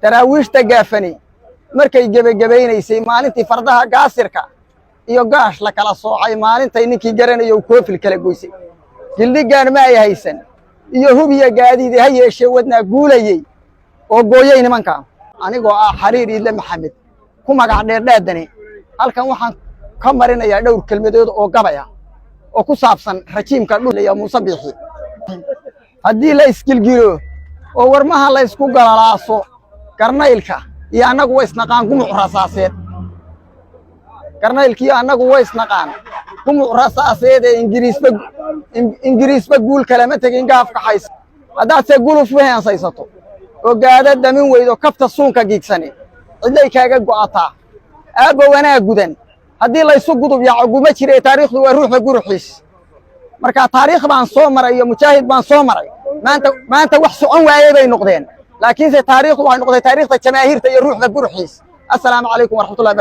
Daraawiishta gaafani markay gebagebaynaysay maalintii fardaha gaasirka iyo gaash la kala soocay, maalintay ninkii garanayo uu koofil kala goysay. Gildhigaan ma ay haysan iyo hubiya gaadiidi, ha yeeshee wadnaa guulayey oo gooyey nimanka. Anigoo ah Xariir Iidle Maxamed, ku magac dheerdhaadani, halkan waxaan ka marinayaa dhowr kelmadood oo gabaya oo ku saabsan rajiimka dhul iyo Muuse Biixi. Haddii la isgilgilo oo warmaha la ysku galalaaso, garnaylka iyo annagu way isnaqaan gumuc rasaaseed. Garnaylkiiyo annagu way isnaqaan gumuc rasaaseed ee Ingiriisba guul kalama tegin gaafka xays. Haddaadse guluf u heensaysato oo gaada damin weydo, kafta suunka giigsani cidlay kaaga go'ataa. Aabba wanaag gudan haddii laysu gudub yaaco, guma jire taariikhdu waa ruuxda guruxiis. Marka taariikh baan soo maray iyo mujaahid baan soo maray. Maanta wax socon waayey bay noqdeen, laakiinse taariikhdu waxay noqotay taariikhda jamaahiirta iyo ruuxda guruxiis. Assalaamu calaykum waraxmatullahi.